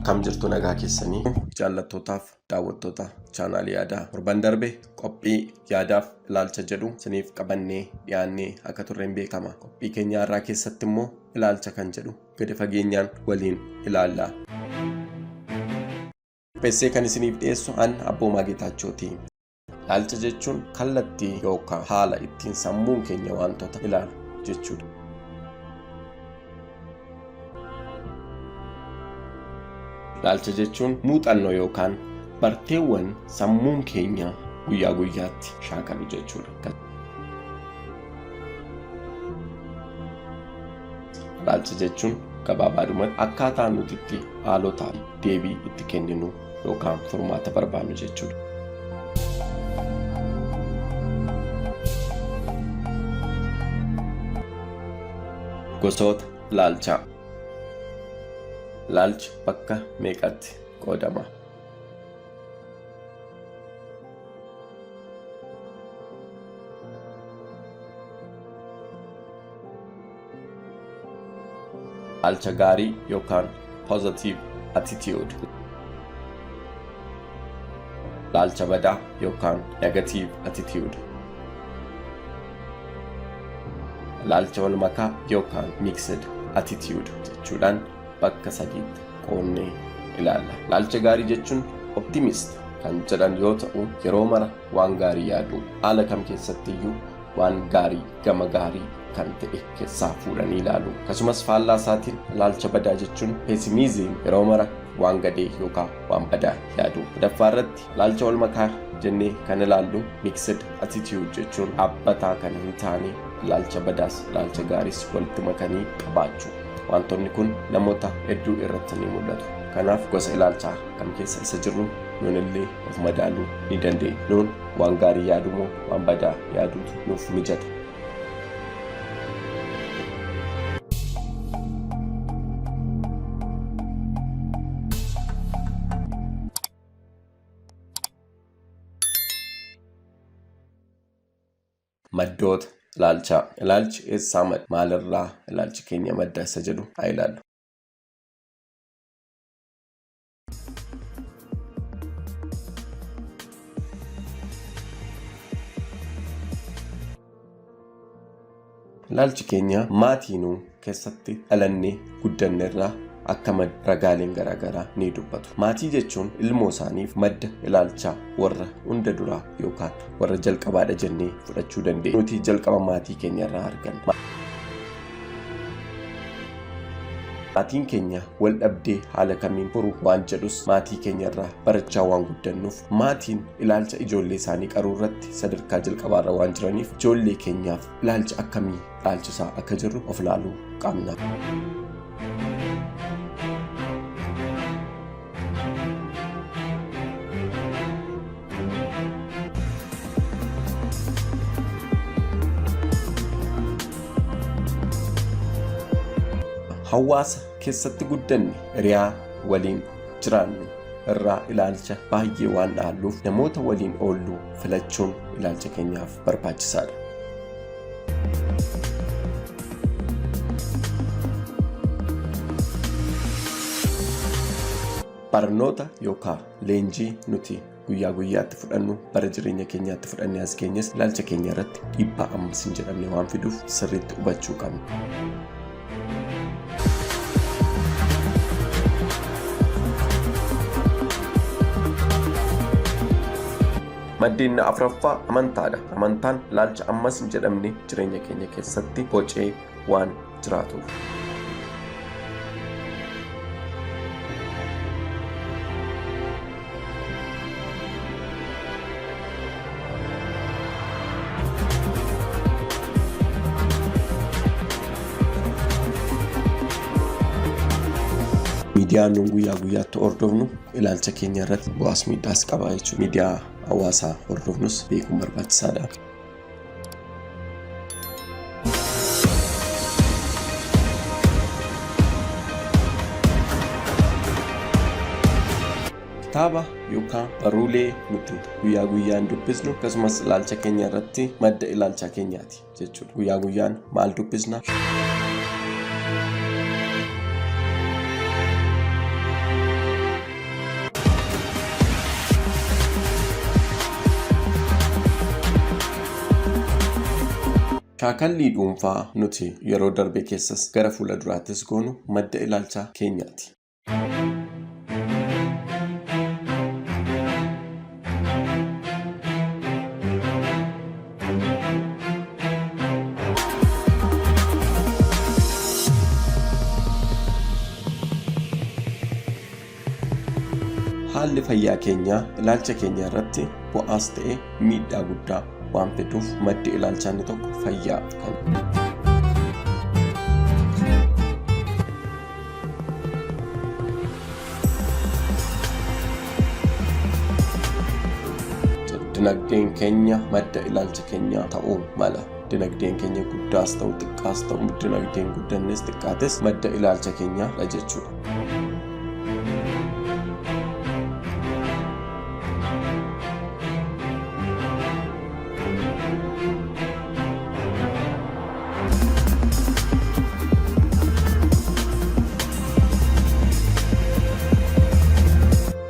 Kam jirtu, nagaa keessanii, jaallattootaaf daawwattoota chaanaalii yaadaa? Torban darbe qophii yaadaaf ilaalcha jedhu isiniif qabannee dhiyaannee akka turreen beekama. Qophii keenya har'aa keessatti immoo ilaalcha kan jedhu gadi fageenyaan waliin ilaalla. Qopheessee kan isiniif dhiyeessu an Abboomaa Geetaachooti. Ilaalcha jechuun kallattii yookaan haala ittiin sammuun keenya wantoota ilaalu jechuudha. Ilaalcha jechuun muuxannoo yookaan barteewwan sammuun keenya guyyaa guyyaatti shaakalu jechuudha. Ilaalcha jechuun gabaabaadhumatti akkaataa nuti itti haalotaa deebii itti kenninu yookaan furmaata barbaannu jechuudha. Gosoota ilaalchaa. Ilaalchi bakka meeqatti qoodama? Ilaalcha gaarii yookaan positive attitude. Ilaalcha badaa yookaan negative attitude. Ilaalcha wal makaa yookaan mixed attitude jechuudhaan bakka sadiitti qoonnee ilaalla. Ilaalcha gaarii jechuun optimist kan jedhan yoo ta'u, yeroo mara waan gaarii yaaduu, haala kam keessatti iyyuu waan gaarii, gama gaarii kan ta'e keessaa fuudhanii ilaalu. Akkasumas faallaa isaatiin ilaalcha badaa jechuun pessimism, yeroo mara waan gadee yookaan waan badaa yaadu. Sadaffaa irratti ilaalcha wal makaa jennee kan ilaallu mixed attitude jechuun dhaabbataa kan hin taane, ilaalcha badaas ilaalcha gaariis walitti makanii qabaachuu. Wantoonni kun namoota hedduu irratti ni mul'atu. Kanaaf gosa ilaalchaa kam keessa isa jirru nuun illee of madaaluu ni dandeenya. Nuun waan gaarii yaaduu moo waan badaa yaaduutu nuuf mijata? Maddoota ilaalchaa. Ilaalchi eessaa madda? Maalirraa ilaalchi keenya madda isa jedhu haa ilaallu. Ilaalchi keenya maatiinuu keessatti dhalannee guddanne irraa akka maddu ragaaleen garaagaraa ni dubbatu. Maatii jechuun ilmoo isaaniif madda ilaalchaa warra hunda duraa yookaan warra jalqabaadha jennee fudhachuu dandeenya. Nuti jalqaba maatii keenya irraa arganna. Maatiin keenya wal dhabdee haala kamiin furu waan jedhus maatii keenya irraa barachaa waan guddannuuf, maatiin ilaalcha ijoollee isaanii qaruu irratti sadarkaa jalqabaarra waan jiraniif, ijoollee keenyaaf ilaalcha akkamii dhaalchisaa akka jirru of ilaaluu qabna. Hawaasa keessatti guddanne, hiriyaa waliin jiraannu irraa ilaalcha baay'ee waan dhaalluuf, namoota waliin oollu filachuun ilaalcha keenyaaf barbaachisaadha. Barnoota yookaan leenjii nuti guyyaa guyyaatti fudhannu, bara jireenya keenyaatti fudhannee as geenyes, ilaalcha keenya irratti dhiibbaa ammas hin jedhamne waan fiduuf sirriitti hubachuu qabna. Maddi inni afuraffaa amantaadha. Amantaan ilaalcha ammas hin jedhamne jireenya keenya keessatti bocee waan jiraatuuf. Miidiyaa Miidiyaan nuun guyyaa guyyaatti hordofnu ilaalcha keenya irratti bu'aas miidhaas qaba jechuudha. Miidiyaa hawaasaa hordofnus beekuun barbaachisaadha. Kitaaba yookaan barruulee nuti guyyaa guyyaan dubbisnu akkasumas ilaalcha keenya irratti madda ilaalcha keenyaati jechuudha. Guyyaa guyyaan maal dubbisna? Shaakallii dhuunfaa nuti yeroo darbe keessas gara fuula duraattis goonu madda ilaalcha keenyaati. Haalli fayyaa keenyaa ilaalcha keenya irratti bu'aas ta'e miidhaa guddaa waan fiduuf maddi ilaalchaa inni tokko fayyaa kan. Dinagdeen keenya madda ilaalcha keenyaa ta'uu mala. Dinagdeen keenya guddaas ta'u xiqqaas ta'u, dinagdeen guddannes xiqqaates madda ilaalcha keenyaa dha jechuudha.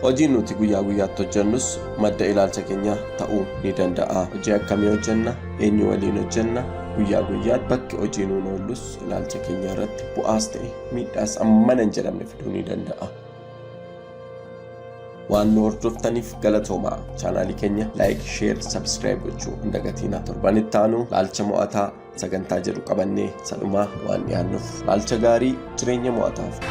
Hojiin nuti guyyaa guyyaatti hojjennus madda ilaalcha keenyaa ta'uu ni danda'a. Hojii akkamii hojjenna? Eenyu waliin hojjenna? Guyyaa guyyaatti bakki hojii nuun oollus ilaalcha keenya irratti bu'aas ta'e miidhaas hammana hin jedhamne fiduu ni danda'a. Waan nu hordoftaniif galatoomaa. Chaanaalii keenya like, share, subscribe gochuu hin dagatinaa. Torban itti aanu laalcha mo'ataa sagantaa jedhu qabannee sadhumaa waan dhiyaannuuf laalcha gaarii, jireenya mo'ataaf.